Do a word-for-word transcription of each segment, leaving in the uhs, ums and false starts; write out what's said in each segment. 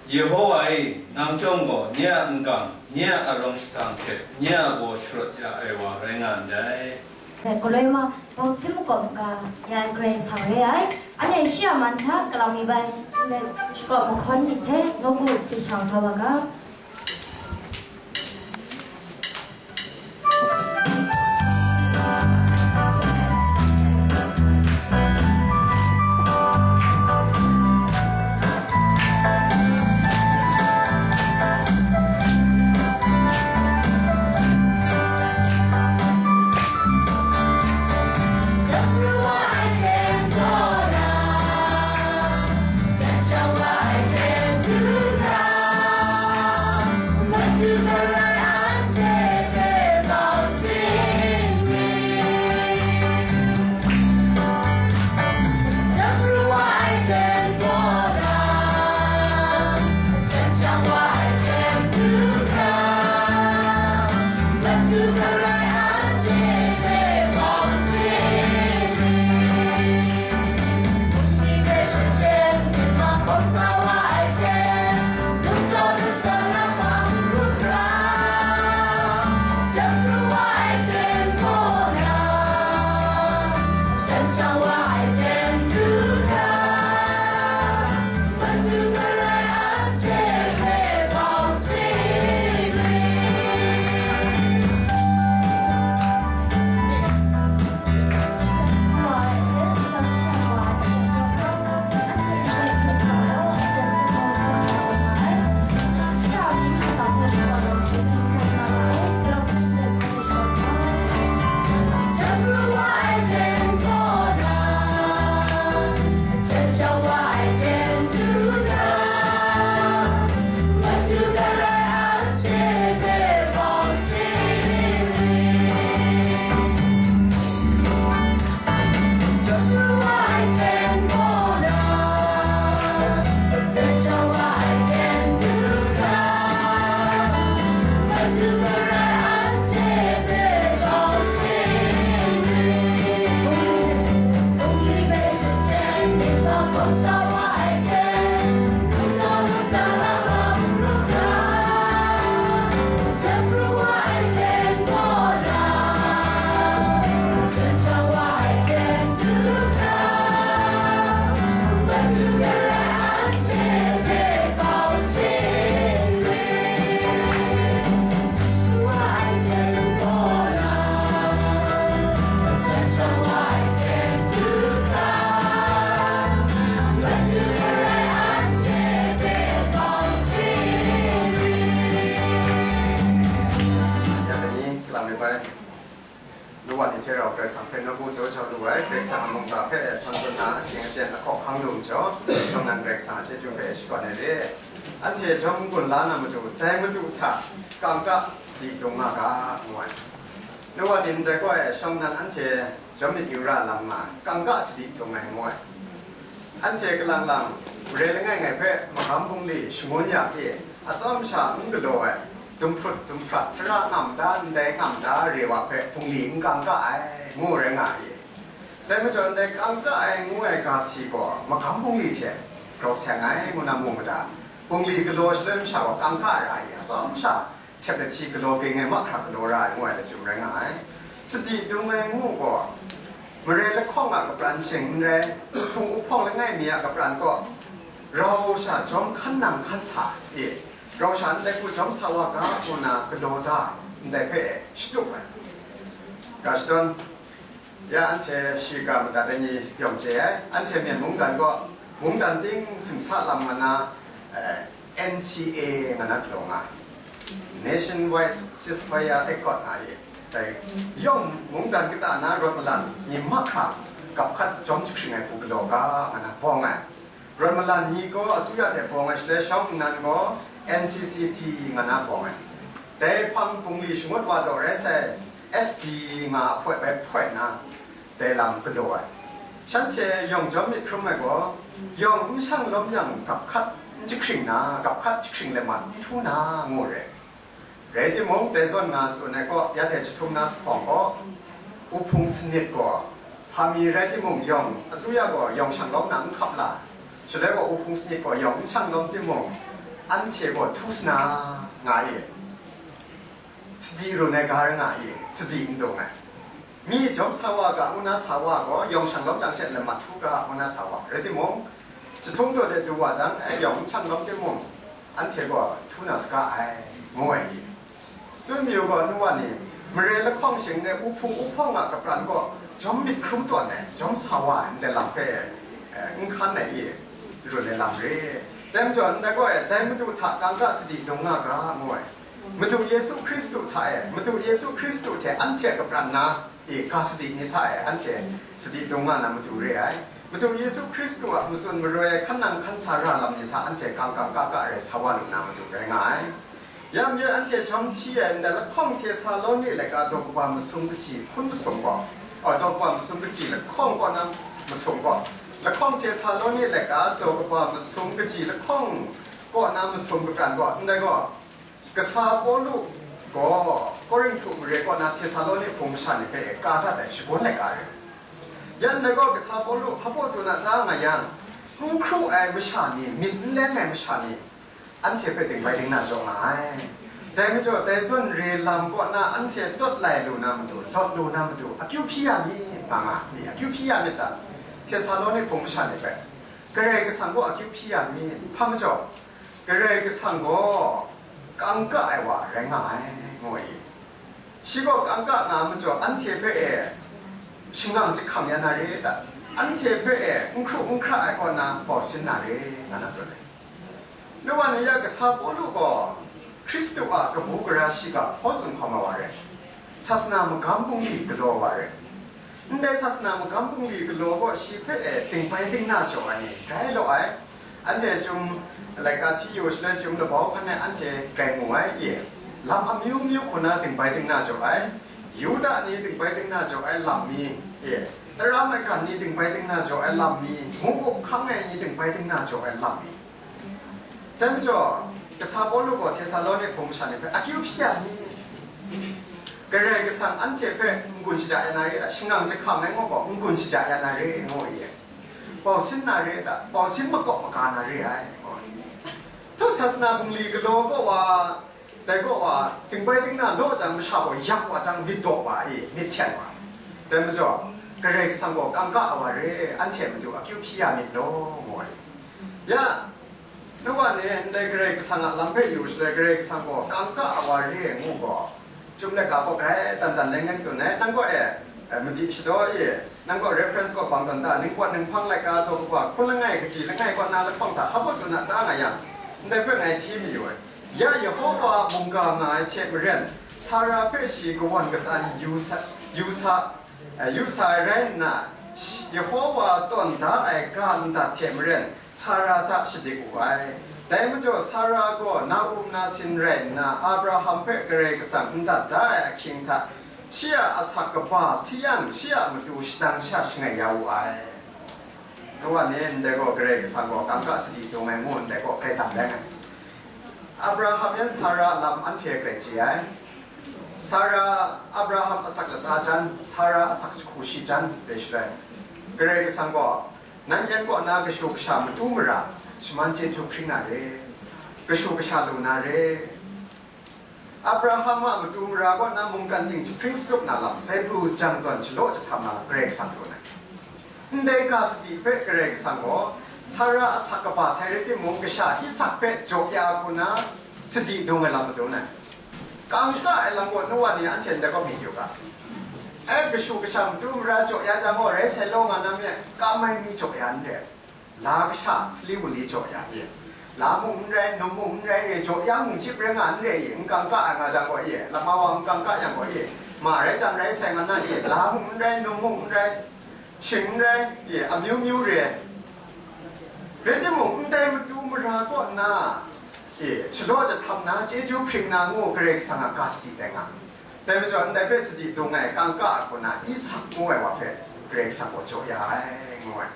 Yehowa e, nang chyawm gaw nye a n-gang, nye a arawng shahtang hte nye a baw sharawt ya ai wa rai nga ndai. Galoi ma, bawng sum makawp ga, ya ai Karai Kasang re ai. Anhte shi a man hta kalang mi bai, shakawp mahkawn ni hte nawku sit shang sa wa ga. Nawa ni hte rau Karai Kasang hpe nawku daw jau lu ai, Karai Kasang a mungga hpe htawn tsun na, ahkying aten lahkawng hkang lu majaw, shawng nnan Karai Kasang a chyeju hpe shakawn ai re. Anhte jawm n-gun la na matu, dai Madu hta kangka sadi dung nga ga, ngu ai. Nawa ni ndai gaw e, shawng nnan anhte jawm myit yu ra lam nga, kangka sadi dung ai, ngu ai. Anhte kalang lang, mare langai ngai hpe magam bungli shangun ya pyi, atsawm sha n galaw ai, dumhprut dumhprat, tara ngam da, ndai ngam da, re wa hpe bungli n kangka ai, ngu rai nga i. Dai majaw, ndai kangka ai ngu ai ga si gaw, magam bungli hte grau seng ai, ngu na mu mada. Bungli galaw shaloi masha gaw kangka ra i, atsawm sha, htep lahti galaw ging ai mahkra galaw ra ai ngu ai lachyum rai nga ai. Sadi dung ai ngu gaw, mare lahkawng a kapran shing n rai, hpung uhpawng langai mi a kapran kaw, rau sha jawm hkan nang hkan sa e, rau sha ndai hku jawm sa wa ga, ngu na galaw da, ndai hpe e shatup ai. Ga shadawn, Ya, anhte shiga madat ai ni yawng chye ai. Anhte Myen mungdan gaw, mungdan ting simsa lam nga na, eh, N C A nga na galaw nga ai. Nationwide Ceasefire Accord nga ye. Dai yawng mungdan kata na rawt malan ni mahkra gap hkat jawm jahkring ai hku galaw ga nga na bawng ai. Rawt malan ni gaw asuya hte bawng ai shaloi shawng nnan gaw N C C T nga na bawng ai. Dai hpang bungli shangut wa daw rai sai, S D nga ahpoi bai hpoi nna, dai lam galaw ai. Shanhte yawng jawm myit hkrum ai gaw, yawng n shang lawm yang gap hkat n jahkring na, gap hkat jahkring let mat n htu na, ngu re. Rai timung, dai zawn nga tsun ai kaw, ya dai jahtum na sa hpawng gaw, uhpung sanit gaw, hpa mi rai timung yawng, asuya gaw yawng shang lawm na n hkap la, shaloi gaw uhpung sanit gaw yawng n shang lawm timung, Anhte gaw htu sana nga i, sadi run ai ga rai nga i, sadi n dung ai. Mi jawm sa wa ga ngu na sa wa gaw, yawng shang lawm jang she lamat htu ga ngu na sa wa, rai timung, jahtung daw de du wa jang, e, yawng n shang lawm timung, anhte gaw htu na saga ai, ngu ai i. Tsun mayu gaw, nu wa ni, mare lahkawng shing de uhpung uhpawng a kapran gaw, jawm myit hkrum tawn ai, jawm sa wa ai ndai lam hpe, e, n hkan ai i, run ai lam re. Dai majaw, ndai gaw, e, dai Madu hta kangka sadi dung nga ga, ngu ai. Madu Yesu Hkristu hta e, Madu Yesu Hkristu hte anhte a kapran na, e, ga sadi ni hta e, anhte sadi dung nga na matu re ai. Madu Yesu Hkristu a matsun maroi ai hkan nang hkan sa ra lam ni hta anhte kang kang ka ka rai sa wa lu na matu rai nga ai. Ya myit anhte jawm hti ai ndai lahkawng Htesaloni laika daw kaba masum kaji hpun masum gaw, a, daw kaba masum kaji lahkawng kaw na masum gaw, lahkawng Htesaloni laika daw kaba masum kaji lahkawng kaw na masum kapran gaw, ndai gaw, kasa Pawlu gaw Korinhtu mare kaw na Htesaloni hpung masha ni hpe ka dat ai shagun laika rai. Yan dai gaw kasa Pawlu hpa baw tsun a ta nga yang, n hkru ai masha ni, myit n leng ai masha ni, anhte hpe dingbai dingna jaw nga ai. Dai majaw, dai zawn re lam kaw na anhte tawt lai lu na matu, lawt lu na matu, akyu hpyi ya myit, nga nga, ni akyu hpyi ya myit ta? Htesaloni hpung masha ni hpe, Karai Kasang gaw akyu hpyi ya myit, hpa majaw, Karai Kasang gaw kangka ai wa rai nga ai, ngu ai. Shi gaw kangka nga ai majaw, anhte hpe e shangang jahkam ya na re ta? Anhte hpe e n hkru n hkra ai kaw na bau sin na re, nga na tsun ai. Nu wa ni ya, kasa Pawlu gaw Hkristu a kabu gara shiga hkaw tsun hkawm ai wa rai, sasana magam bungli galaw wa rai. Ndai sasana magam bungli galaw gaw shi hpe e dingbai dingna jaw ai ni rai law ai. Anhte chyum laika hti yu shaloi, chyum labau hkan e anhte gai mu ai, e, lam amyu myu hku na dingbai dingna jaw ai, Yuda ni dingbai dingna jaw ai lam mi, e, tara maigan ni dingbai dingna jaw ai lam mi, mung up hkang ai ni dingbai dingna jaw ai lam mi. Dai majaw, kasa Pawlu gaw Htesaloni hpung masha ni hpe akyu hpyi ya myit? Karai Kasang anhte hpe n-gun shaja ya na re ai, shangang jahkam ai ngu gaw n-gun shaja ya na re, ngu ai. Bau sin na re ai ta? Bau sin makawp maga na re ai, ngu ai. Htu sasana bungli galaw gaw wa, dai gaw wa, dingbai dingna law jang, masha gaw yak wa jang, myit daw wa i, myit hten wa. Dai majaw, Karai Kasang gaw kangka ai wa re, anhte matu akyu hpyi ya myit law, ngu ai. Ya, nu wa ni ndai Karai Kasang a lam hpe yu shaloi, Karai Kasang gaw kangka ai wa re ngu gaw, Chyum laika kaw grai dan dan leng leng tsun ai, nang kaw e, e, madi shadaw e, nang kaw reference kaw bang dan ta, ningpawt ninghpang laika daw kaba hkun langai kaji langai kaw na lahkawng hta hpa baw tsun a ta nga yang, ndai hpe ngai hti mayu ai. Ya Yehova mungga nga ai hte maren, Sara hpe shi kawan katsan yu sa, yu sa, e, yu sa ai rai nna, shi, Yehova tawn da ai ga ndat hte maren, Sara hta shadik wu ai. Dai majaw Sara gaw na-um nasin rai nna, Abraham hpe Karai Kasang n dat da ai ahkying hta, shi a asak kaba sayang, shi a matu shadang sha shangai ya wu ai. Kawa ni ndai gaw Karai Kasang gaw kangka sadi dung ai ngu ndai gaw grai tam rai ngai. Abraham yan Sara a lam anhte grai chye ai. Sara, Abraham asak latsa jan, Sara asak jahku shi jan rai shaloi, Karai Kasang gaw, "Nan yan kaw na kashu kasha matu mara shaman chyeju hpring na re, kashu kasha lu na re." Abraham a matu mara kaw na mungkan ting jahpring satup na lam, zaipru jang zawn shalaw jahtam na lam Karai Kasang tsun ai. Ndai ga sadi hpe Karai Kasang gaw, Sara asak kaba sai rai timung, kasha Isak hpe jaw ya hku na sadi dung ai lam madun ai. Kangka ai lam gaw, nu wa ni anhte ndai kaw myit yu ga. E, kashu kasha matu mara jaw ya jang gaw, rai sai law nga na me, kam ai mi jaw ya n re. La kasha, sali wunli jaw ya e. La mung n rai, num mung n rai re, jaw ya mung chyip rai nga n re e, n kangka ai nga jang gaw e, lama wa n kangka yang gaw e, ma rai jang rai sai nga na e, la mung n rai, num mung n rai, shing n rai, e, amyu myu re. Rai timung, ndai matu mara kaw na, e, shalaw jahtam na, chyeju hpring na ngu Karai Kasang a ga sadi tai nga. Dai majaw, ndai hpe sadi dung ai kangka a hku na Isak ngu ai wa hpe Karai Kasang gaw jaw ya ai, ngu ai.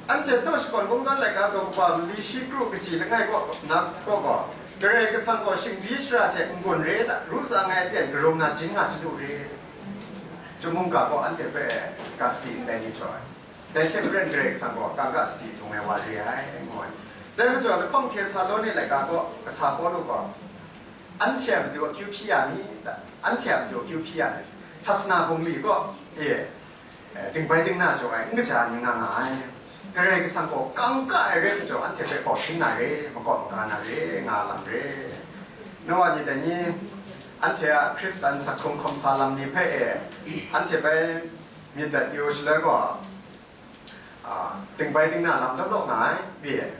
Anhte taw shakawn kungdawn laika daw kaba mali shi kru kaji langai kaw na kaw gaw, Karai Kasang gaw shingbyi shara hte n-gun re ai hta, ru tsang ai aten karum na jin nga chyalu re. Chyum mungga gaw anhte hpe ga sadi ndai ni jaw ai. Dai hte maren Karai Kasang gaw kangka sadi dung ai wa re ai, ngu ai. Dai majaw, lahkawng Htesaloni laika gaw kasa Pawlu gaw, anhte a matu akyu hpyi ya mi ta? Anhte a matu akyu hpyi ya ni? Sasana bungli gaw, e, e, dingbai dingna jaw ai n kaja ni nga nga ai. Karai Kasang gaw kangka ai rai majaw, anhte hpe hpaw sin na re, makawp maga na re, nga lam re. Nawa ni dai ni, anhte a Hkristan sak hkrung hkawm sa lam ni hpe e, anhte bai myit dat yu shaloi gaw, a, dingbai dingna lam law law nga ai, pyi ai.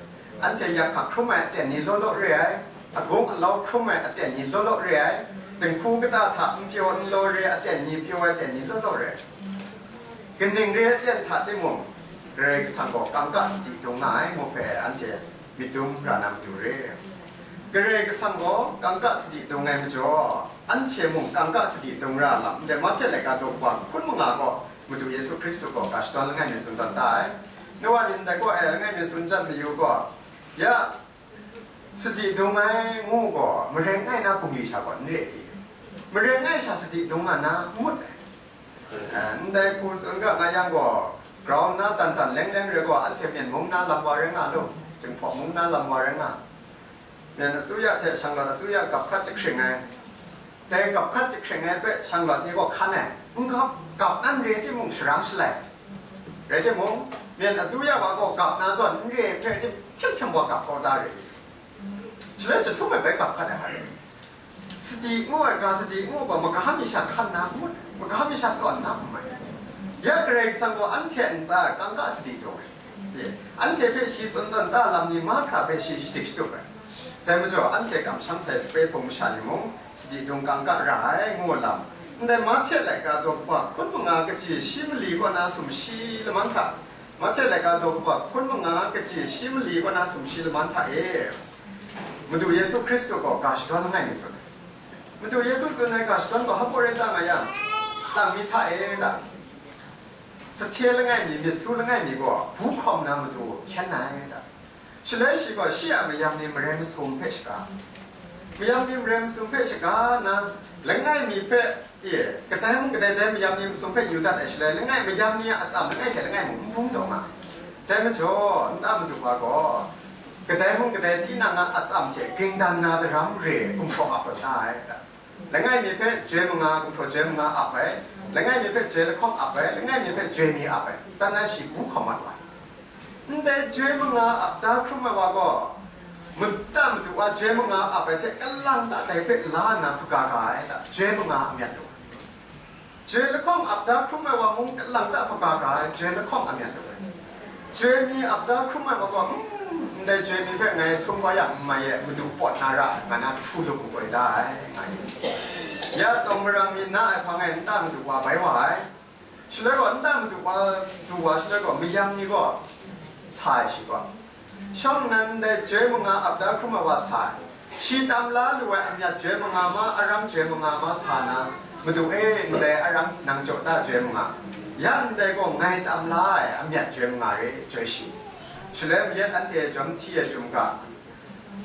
Anhte yak hkak hkrum ai aten ni law law re ai, agung alau hkrum ai aten ni law law re ai, dinghku kata hta n pyaw n law re ai aten ni pyaw ai aten ni law law re ai. Kaning re ai aten hta timung, Karai Kasang gaw kangka sadi dung nga ai, ngu hpe anhte myit dum ra na matu re. Karai Kasang gaw kangka sadi dung ai majaw, anhte mung kangka sadi dung ra lam ndai, Mahte laika daw kaba hkun manga gaw, Madu Yesu Hkristu gaw ga shadawn langai mi tsun tawn da ai. Nawa ni ndai gaw, e, langai mi tsun jan mayu gaw, ya, sadi dung ai ngu gaw, marai ngai na bungli sha gaw n re i? Marai ngai sha sadi dung nga na n ngut ai. E, ndai hku tsun ga nga yang gaw, grau nna tan tan leng leng re gaw, anhte Myen mung na lam wa rai nga lu, Jinghpaw mung na lam wa rai nga. Myen asuya hte shanglawt asuya gap hkat jahkring ai. Dai gap hkat jahkring ai hpe shanglawt ni gaw hkan ai, n gap, gap nan re timung sharang shalai. Rai timung, Myen asuya wa gaw gap na zawn n re hpe tim, tim tim wa gap kau da re. Shaloi jahtum ai bai gap hkat ai hka re. Sadi ngu ai, ga sadi ngu ai gaw, maga mi sha hkan na n ngut ai, maga mi sha tawn na n mai. Ya Karai Kasang gaw anhte ntsa kangka sadi dung ai. Anhte hpe shi tsun tawn da lam ni mahkra hpe shi shadik shatup ai. Dai majaw, anhte kamsham sai sape hpung masha ni mung, sadi dung kangka ra ai, ngu lam. Ndai Mahte laika daw kaba hkun manga kaji shi mali kaw na sumshi laman hta, Mahte laika daw kaba hkun manga kaji shi mali kaw na sumshi laman hta e, Madu Yesu Hkristu gaw ga shadawn langai mi tsun ai. Madu Yesu tsun ai ga shadawn gaw hpa rai ta nga yang, tang mi hta e ta? Sahte langai mi, myit su langai mi gaw bu hkawm na matu hkyen na ai ta? Shaloi shi gaw shi a mayam ni marai masum hpe shaga, mayam ni marai masum hpe shaga nna, langai mi hpe, e, kadai mung kadai dai mayam ni masum hpe yu dat ai shaloi, langai mayam ni a atsam langai hte langai mung n bung taw nga ai. Dai majaw, nta madu wa gaw, kadai mung kadai tinang a atsam hte ging dan na daram re gumhpraw ap tawn da ai ta? Langai mi hpe joi manga, gumhpraw joi manga ap ai, langai mi hpe joi lahkawng ap ai, langai mi hpe joi mi ap ai, dan na shi bu hkawm mat wa ai. Ndai joi manga ap da hkrum ai wa gaw, mata madu wa joi manga ap ai hte kalang ta dai hpe la nna hpaga ga ai ta? Joi manga a myat lu ai. Joi lahkawng ap da hkrum ai wa mung kalang ta hpaga ga ai, joi lahkawng a myat lu ai. Joi mi ap da hkrum ai wa gaw, "Hmm, ndai joi mi hpe ngai sum kau yang n mai e, madu pawt na ra ai," nga na htu lup makoi da ai, nga yu. Ya tawng marang mi na ai hpang e nta madu wa bai wa ai. Shaloi gaw nta madu wa du wa shaloi gaw, mayam ni gaw sa ai shi gaw, shawng nnan ndai joi manga ap da hkrum ai wa sa ai. Shi tam la lu ai amyat joi manga ma, aram joi manga ma sa na, "Madu e, ndai aram nang jaw da joi manga, ya ndai gaw ngai tam la ai amyat joi manga re," joi shi. Shaloi mayat anhte jawm hti ai jum ga,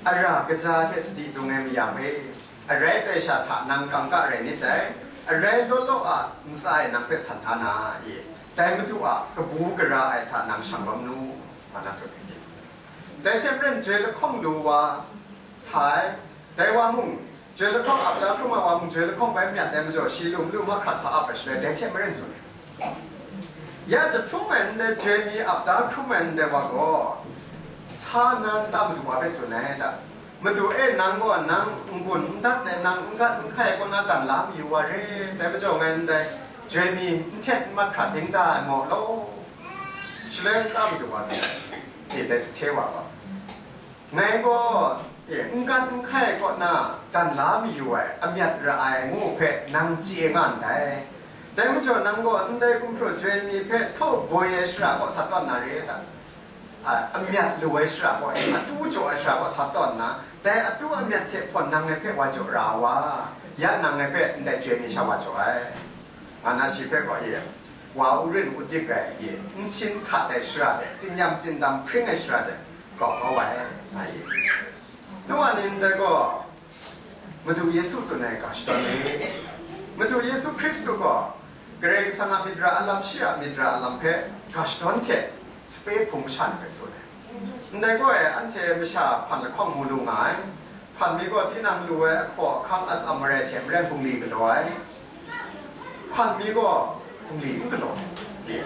"Ara kaja hte sadi dung ai mayam e, arai tai sha hta nang kangka rai nit dai, arai law law a ntsa e nang hpe san hta na i? Dai Madu a kabu gara ai hta nang shang lawm nu," nga na tsun ai. Dai hte maren joi lahkawng lu wa sa ai, dai wa mung, joi lahkawng ap da hkrum ai wa mung, joi lahkawng bai myat ai majaw, shi lu malu mahkra sa ap ai shaloi, dai hte maren tsun ai. Ya jahtum ai ndai joi mi ap da hkrum ai ndai wa gaw, sa nna nta madu wa hpe tsun ai ta? "Madu e, nang gaw nang n-gun n dat ai, nang n gat n hkai ai kaw na dan la mayu wa re, dai majaw ngai ndai joi mi n htet n mat hkra zing da ai maw law?" Shaloi nta madu wa tsun ai, e, dai sahte wa gaw, "Ngai gaw, e, n gat n hkai ai kaw na dan la mayu ai amyat ra ai ngu hpe nang chye nga ndai. Dai majaw nang gaw ndai gumhpraw joi mi hpe htaw boi ai shara kaw sa tawn na re ta? A, amyat lu ai shara kaw, e, atu jaw ai shara kaw sa tawn nna, dai atu amyat hte hpawn nang ngai hpe wa jaw ra ai wa, ya nang ngai hpe ndai joi mi sha wa jaw ai," nga na shi hpe gaw, e, wa urin udik ai, e, nsin hta ai shara de, tsinyam tsindam hpring ai shara de, kau kau ai, nga i. Nawa ni ndai gaw, Madu Yesu tsun ai ga shadawn ni, Madu Yesu Hkristu gaw Karai Kasang a myit ra alam, shi a myit ra alam hpe ga shadawn hte sape hpung masha ni hpe tsun ai. Ndai gaw e, anhte masha hpan lahkawng mu lu nga ai. Hpan mi gaw tinang lu ai ahkaw ahkang atsam marai hte maren bungli galaw ai. Hpan mi gaw bungli n galaw ai.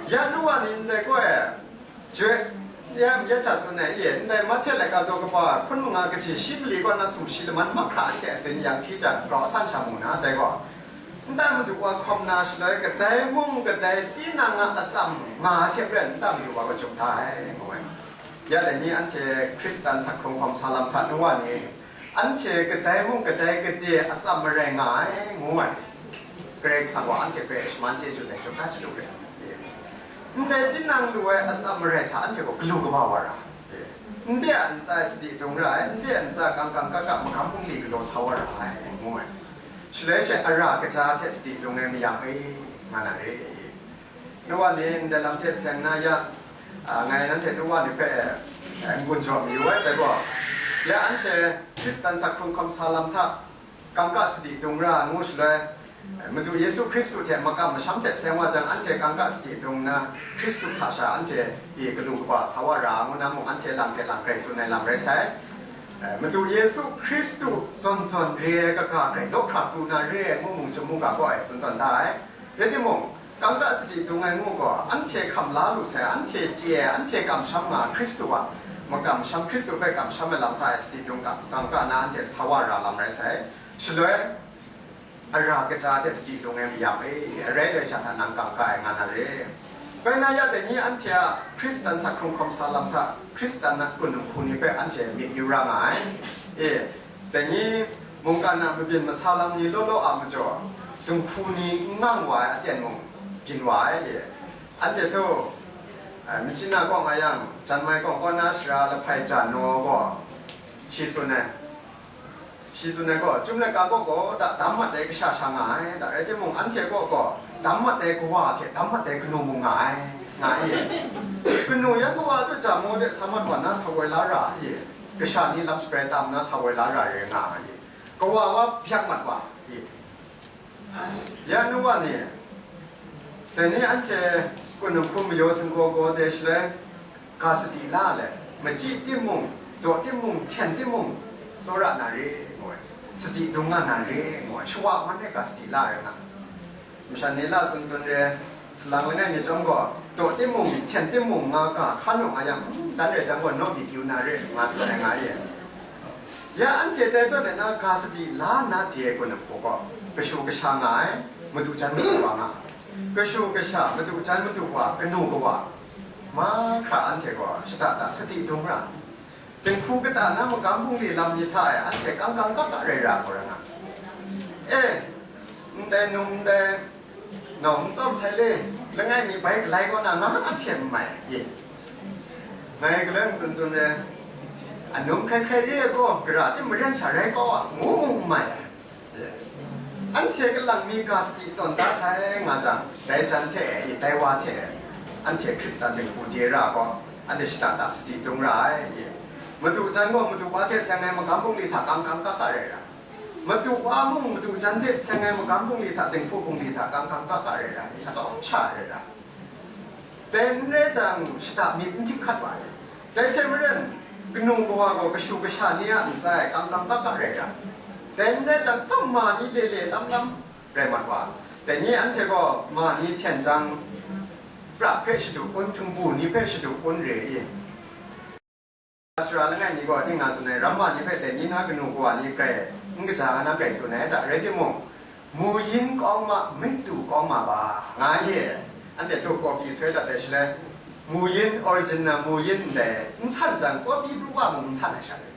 Ya nu wa ni ndai gaw e, joi, ya myit hta tsun ai, e, ndai Mahte laika daw kaba hkun manga kaji shi mali kaw na sumshi laman mahkra hte atsin yang hti jang, grau asan sha mu na, dai gaw, nta madu wa hkawm na shaloi, kadai mung kadai tinang a atsam nga ai hte maren, nta madu wa kachuk da ai, ngu ai. Ya dai ni anhte Hkristan sak hkrung hkawm sa lam hta nu wa ni, anhte kadai mung kadai gade atsam marai nga ai, ngu ai. Karai Kasang wa anhte hpe shaman chyeju dai chyum hta chyalu re. Ndai tinang lu ai atsam marai hta anhte gaw galu kaba wa ra. Ndai a ntsa e sadi dung ra ai, ndai a ntsa kangkang kaka magam bungli galaw sa wa ra ai, ngu ai. Shaloi she ara kaja hte sadi dung ai mayam e, nga na re. Nu wa ni ndai lam hte seng na ya, a, ngai nanhte nu wa ni hpe, e, n-gun jaw mayu ai, dai gaw, ya anhte Hkristan sak hkrung hkawm sa lam hta, kangka sadi dung ra ngu shaloi, Madu Yesu Hkristu hte makam masham hte seng wa jang, anhte kangka sadi dung nna, Hkristu hta sha anhte e galu kaba sa wa ra ngu na mung, anhte lang hte lang grai tsun ai lam rai sai. Madu Yesu Hkristu zawn zawn re ai kaga grai law hkra pru na re ai ngu mung chyum mungga gaw ai tsun tawn da ai. Rai timung, kangka sadi dung ai ngu gaw, anhte hkam la lu sai, anhte chye ai, anhte kamsham nga Hkristu a, makam masham Hkristu hpe kamsham ai lam hta e sadi dung kangka na anhte sa wa ra lam rai sai. Shaloi, ara kaja hte sadi dung ai mayam e, arai loi sha hta nang kangka ai nga na re. Bai na ya dai ni anhte a Hkristan sak hkrung hkawm sa lam hta, Hkristan a kun nhku ni hpe anhte myit yu ra nga ai. E, dai ni mungkan a mabyin masa lam ni law law a majaw, dinghku ni n ngang wa ai aten mung byin wa ai. E, anhte htu, e, Machina kaw nga yang, Janmai kaw kaw na sara lahpai ja naw gaw, shi tsun ai. Shi tsun ai gaw, Chyum laika kaw gaw, da, dam mat ai kasha sha nga ai, da, rai timung, anhte kaw gaw, dam mat ai kawa hte dam mat ai kanu mung nga ai, nga i. Kanu yan kawa tu ja maw de sa mat wa na sa woi la ra i, kasha ni lam shabrai tam na sa woi la ra re nga i, kawa wa byak mat wa i. Ya nu wa ni, dai ni anhte kun nhku mayaw htinggaw gaw de shaloi, ga sadi la let, machyi timung, daw timung, hten timung, tsawra na re, ngu ai. Sadi dung nga na re, ngu ai. Shawa man e ga sadi la ai nga. Masha ni la tsun tsun re, salang langai mi chyawm gaw, daw timung, hten timung nga ga hkan u nga yang, hmm, dan re jang gaw naw myit yu na re, nga tsun ai nga ye. Ya anhte dai zawn e na ga sadi la nna de ai kun nhku gaw, kashu kasha nga ai, madu jan madu wa nga, kashu kasha, madu jan madu wa, kanu kawa, mahkra anhte gaw shada da sadi dung ra, dinghku kata na magam bungli lam ni hta e anhte kangkang kaka rai ra gaw ra nga. E, ndai num ndai Nau n tsawm sai le, langai mi bai galai kaw na nga hte n mai, ye. Ngai galoi n tsun tsun re, anum hkrai hkrai re ai gaw, gara tim maren sha rai kau a, ngu ngu n mai ai, ye. Anhte kalang mi ga sadi tawn da sai nga jang, dai jan hte e, dai wa hte e, anhte Hkristan dinghku de ra gaw, anhte shada da sadi dung ra ai, ye. Madu jan gaw, madu wa hte seng ai magam bungli hta kangkang kaka rai ra. Madu wa mung madu jan hte seng ai magam bungli hta, dinghku bungli hta, kangkang kaka rai ra ai, atsawm sha rai ra. Dai n rai jang, shada myit n htik hkat wa ai. Dai hte maren, kanu kawa gaw kashu kasha ni a ntsa e kangkang kaka rai ra. Dai n rai jang, tam ma ni le le lam lam rai mat wa. Dai ni anhte gaw ma ni hten jang, pra hpe shadu kun, htingbu ni hpe shadu kun re i. Sara langai mi gaw, ning nga tsun ai, ramma ni hpe dai ni na kanu kawa ni grai n kaja ai na grai tsun ai, da rai timung, mu yin kau ma, maitu kau ma ba, nga ye, anhte tu kawpyi soi dat ai shaloi, mu yin, original mu yin ndai, n san jang, kawpyi pru wa mung n san ai sha rai.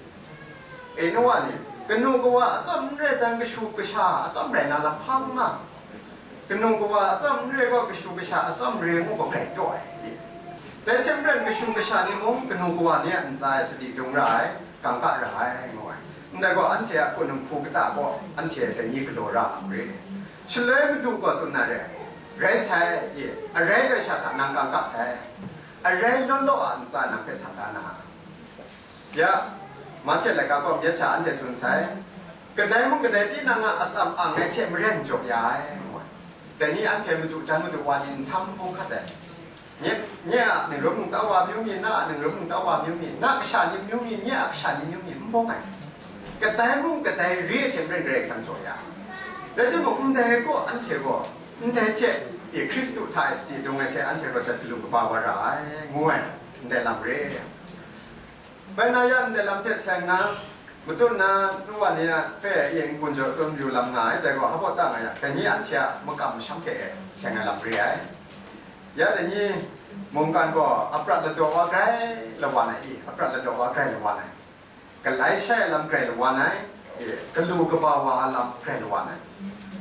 E, nu wa ni, kanu kawa atsawm n rai jang, kashu kasha atsawm rai na lahpa n nga. Kanu kawa atsawm n re gaw, kashu kasha atsawm re ngu gaw grai taw ai. Dai hte maren, kashu kasha ni mung kanu kawa ni a ntsa e sadi dung ra ai, kangka ra ai, ngu ai. Ndai gaw, anhte a kun nhku kata gaw, anhte dai ni galaw ra nga mu re. Shaloi Madu gaw tsun na re, rai sai, i, arai rai sha hta nang kangka sai, arai law law a ntsa nang hpe sa da na. Ya, Mahte laika gaw myit hta anhte tsun sai, kadai mung kadai tinang a atsam ang ai hte maren jaw ya ai, ngu ai. Dai ni anhte madu jan madu wa ni nsam hpung hkat ai. Nye, nye a ningrum ningtau wa amyu mi, na a ningrum ningtau wa amyu mi, na kasha ni amyu mi, nye a kasha ni amyu mi, n bawng ai. Kadai mung kadai re ai hte maren Karai Kasang jaw ya. Rai timung, ndai gaw anhte gaw, ndai hte, i Hkristu hta e sadi dung ai hte anhte gaw jat galu kaba wa ra ai, ngu ai, ndai lam re. Bai na yan ndai lam hte seng na, matut na nu wa ni a hpe yin n-gun jaw tsun yu lam nga ai, dai gaw hpa ta nga yang, dai ni anhte a makam masham hte e seng ai lam re ai. Ya dai ni mungkan gaw aprat ladaw wa grai lawan ai i, aprat ladaw wa grai lawan ai, galai shai ai lam grai lawan ai, e, galu kaba wa ai lam grai lawan ai.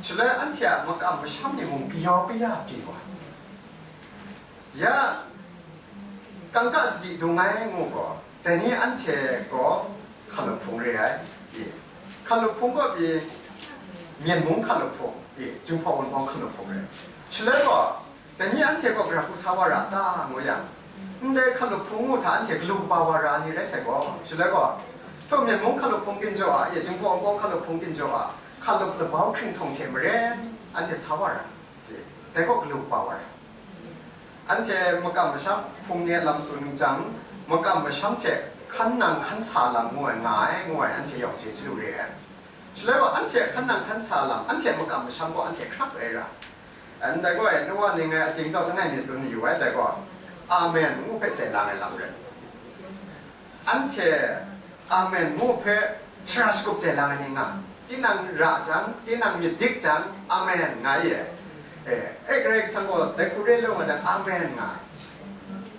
Shaloi anhte a makam masham ni mung kayau kaya pyi wa ai. Ya, kangka sadi dung ai ngu gaw, dai ni anhte gaw hkalup hpung re ai, i, hkalup hpung kaw pyi, myen mung hkalup hpung, i, Jinghpaw Wunpawng hkalup hpung re ai. Shaloi gaw, dai ni anhte gaw gara hku sa wa ra ta, ngu yang, ndai hkalup hpung ngu hta anhte galu kaba wa ra ni rai sai gaw, shaloi gaw, htaw myen mung hkalup hpung ginjaw a, i, Jinghpaw Wunpawng hkalup hpung ginjaw a, hkalup labau hkringhtawng hte maren anhte sa wa ra. Dai gaw galu kaba wa ai. Anhte makam masham hpung ni a lam tsun jang, makam masham hte hkan nang hkan sa lam ngu ai nga ai, ngu ai, anhte yawng chye chyalu re ai. Shaloi gaw, anhte hkan nang hkan sa lam, anhte makam masham gaw anhte hkrak rai ra. Ndai gaw, Noa ning ai ating tawk langai mi tsun mayu ai, dai gaw, Amen ngu hpe chye lang ai lam rai. Anhte Amen ngu hpe shara shagup chye lang ai ni nga, tinang ra jang, tinang myit dik jang, Amen nga ye. E, e, Karai Kasang gaw dai hku re lu nga jang, Amen nga.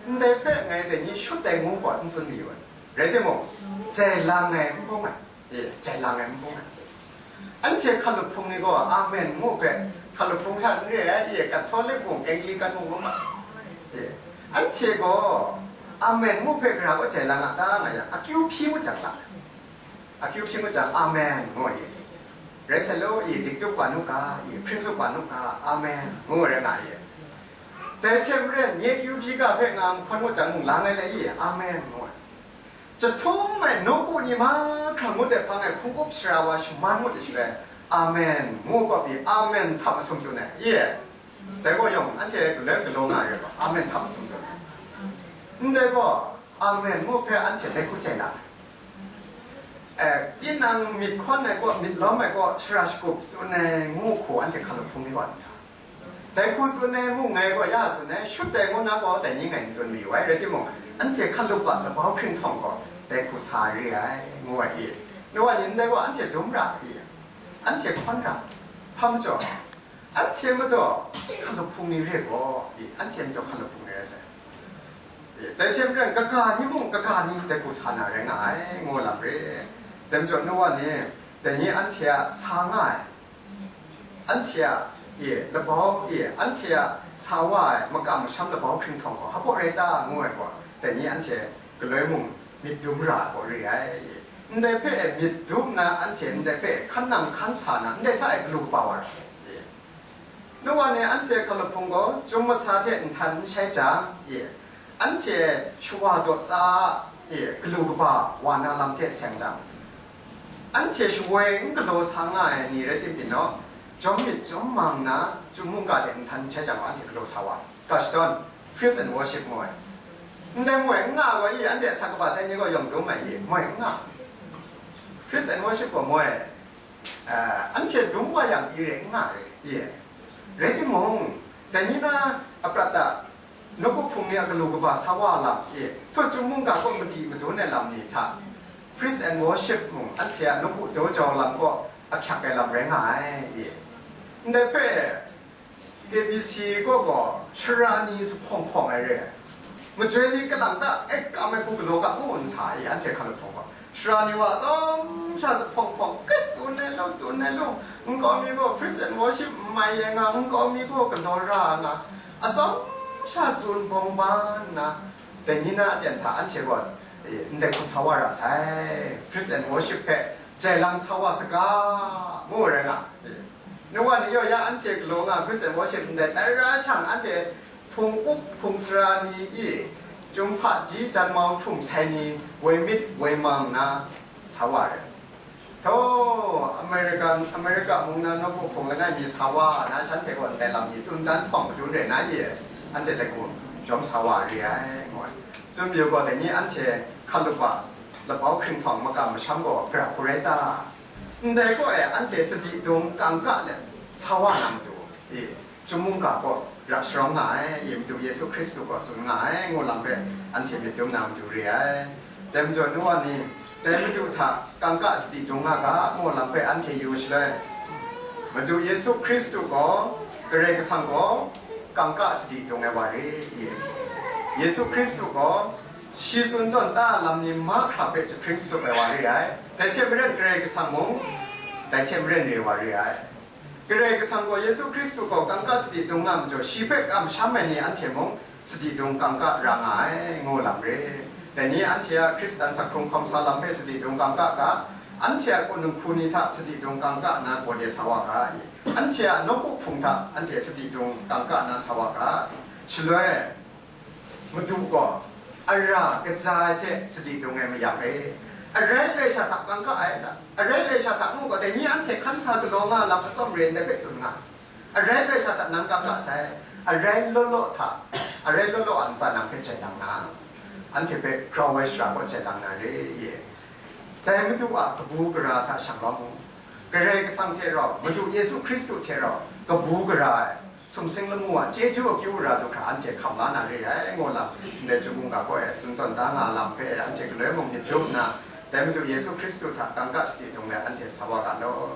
Ndai hpe ngai dai ni shut dai ngu gaw n tsun mayu ai. Rai timung, chye lang ai n bung ai. E, chye lang ai n bung ai. Anhte hkalup hpung ni gaw Amen ngu hpe, hkalup hpung hta n re ai, e, Catholic mung, Anglican mung, ngu ma. E, anhte gaw Amen ngu hpe gara gaw chye lang a ta nga yang, akyu hpyi ngut jang lang. Akyu hpyi ngut jang, Amen ngu ai. Rai sai law, i, dik tup wa nu ga, i, hpring tsup wa nu ga, Amen ngu rai nga ai. Dai hte maren, nye kyu hpyi ga hpe nga mahkawn ngut jang mung lang ai le, i, Amen ngu ai. Jahtum ai nawku ni mahkra ngut ai hpang e hpung up sara wa shaman ngut ai shaloi, Amen ngu gaw pyi, Amen hta masum tsun ai, i? Dai gaw yawng anhte galoi galaw nga ai rai gaw, Amen hta masum tsun ai. Ndai gaw, Amen ngu hpe anhte dai hku chye na ai. E, tinang myit hkawn ai gaw, myit lawm ai gaw, shara shagup tsun ai ngu hku anhte hkalup hpung ni gaw n sa. Dai hku tsun ai mung ngai gaw ya tsun ai, shut dai ngu na gaw dai ni ngai n tsun mayu ai, rai timung, anhte hkalup a labau hkringhkau gaw dai hku sa re ai, ngu ai i? Nu wa ni ndai gaw anhte dum ra i? Anhte hkawn ra, hpa majaw, anhte majaw hkalup hpung ni re gaw i? Anhte majaw hkalup hpung ni rai sai. I, dai hte maren, kaga ni mung, kaga ni dai hku sa na rai nga ai, ngu lam re. Dai majaw, nu wa ni, dai ni anhte a sa nga ai, anhte a, e, labau, e, anhte a sa wa ai makam masham labau hkringhkau gaw, hpa rai ta, ngu ai gaw, dai ni anhte galoi mung myit dum ra ai gaw re ai. Ndai hpe myit dum nna, anhte ndai hpe hkan nang hkan sa na, ndai hta e galu kaba wa ra ai. Nu wa ni anhte hkalup hpung gaw chyum masa hte nhtan n shai jang, e, anhte shawa daw tsa a, e, galu kaba wa na lam hte seng jang, anhte shawoi n galaw sa nga ai ni rai tim byin naw, jawm myit jawm mang nna, chyum mungga hte nhtan n shai jang gaw, anhte galaw sa wa ai. Ga shadawn, praise and worship ngu ai. Ndai moi n nga ai gaw, i, anhte asak kaba sai ni gaw yawng dum ai, i, moi n nga. Praise and worship gaw moi, eh, anhte dum wa yang, i, re n nga ai, i. Rai timung, dai ni na aprat a nawku hpung ni a galu kaba sa wa lam, i, htaw chyum mungga kaw madi madun ai lam ni hta, praise and worship mung, anhte a nawku daw jau lam kaw ahkyak ai lam rai nga ai, i. Ndai hpe, K B C kaw gaw shara ni zuphpawng hpawng ai re ai. Majoi ni kalang ta, e, kam ai hku galaw ga ngu n sa, i, anhte hkalup hpung gaw. Shara ni wa atsawm sha zuphpawng hpawng, kai tsun ai law, tsun ai law, nkau mi gaw praise and worship n mai ai nga, nkau mi gaw galaw ra ai nga, atsawm sha tsun bawng ban nna, dai ni na aten hta anhte gaw, e, ndai hku sa wa ra sai, praise and worship hpe jai lam sa wa saga, ngu rai nga. E, nu wa ni yaw ya anhte galaw nga praise and worship ndai, dai ra shang anhte hpung up hpung sara ni i, chyum hpaji janmau htum sai ni woi myit woi mang nna sa wa ai. Htaw, American, America mung na nawku hpung langai mi sa wa na shanhte gaw ndai lam ni tsun dan htawng madun re na i, anhte dai hku. jawm sa wa re ai, ngu ai. Tsun mayu gaw, dai ni anhte hkalup a lapau hkringhkau makam masham gaw gara hku rai ta? Ndai kaw e, anhte sadi dung kangka let sa wa na matu, i, chyum mungga kaw ra sharawng nga ai, i, Madu Yesu Hkristu gaw tsun nga ai, ngu lam hpe anhte myit dum na matu re ai. Dai majaw, nu wa ni, dai Madu hta kangka sadi dung nga ga, ngu lam hpe anhte yu shaloi, Madu Yesu Hkristu gaw, Karai Kasang gaw kangka sadi dung ai wa re i? Yesu Hkristu gaw shi tsun tawn ta lam ni mahkra hpe jahpring satup ai wa re ai. Dai hte maren Karai Kasang mung dai hte maren re wa re ai. Karai Kasang gaw Yesu Hkristu gaw kangka sadi dung nga majaw, shi hpe kamsham ai ni anhte mung sadi dung kangka ra nga ai, ngu lam re. Dai ni anhte a Hkristan sak hkrung hkawm sa lam hpe sadi dung kangka ga, anhte a kunung hku ni hta sadi dung kangka na gawde sa wa ga, anhte a nawku hpung hta anhte sadi dung kangka na sa wa ga, shaloi Madu gaw ara kaja ai hte sadi dung ai mayam e, arai loi sha hta kangka ai ta? Arai loi sha hta ngu gaw, dai ni anhte hkan sa galaw nga lam atsawm re ndai hpe tsun nga. Arai loi sha hta nang kangka sai, arai law law hta, arai law law a ntsa nang hpe jai lang na, anhte hpe grau ai shara kaw jai lang na re ye. Dai Madu a kabu gara hta shang lawm u. Karai Kasang hte rau, Madu Yesu Hkristu hte rau, kabu gara ai, sumsing lamu a chyeju akyu gara du hkra anhte hkam la na re ai, ngu lam, ndai chyum mungga kaw e tsun tawn da nga lam hpe anhte galoi mung myit dum nna, dai Madu Yesu Hkristu hta kangka sadi dung let anhte sa wa ga law.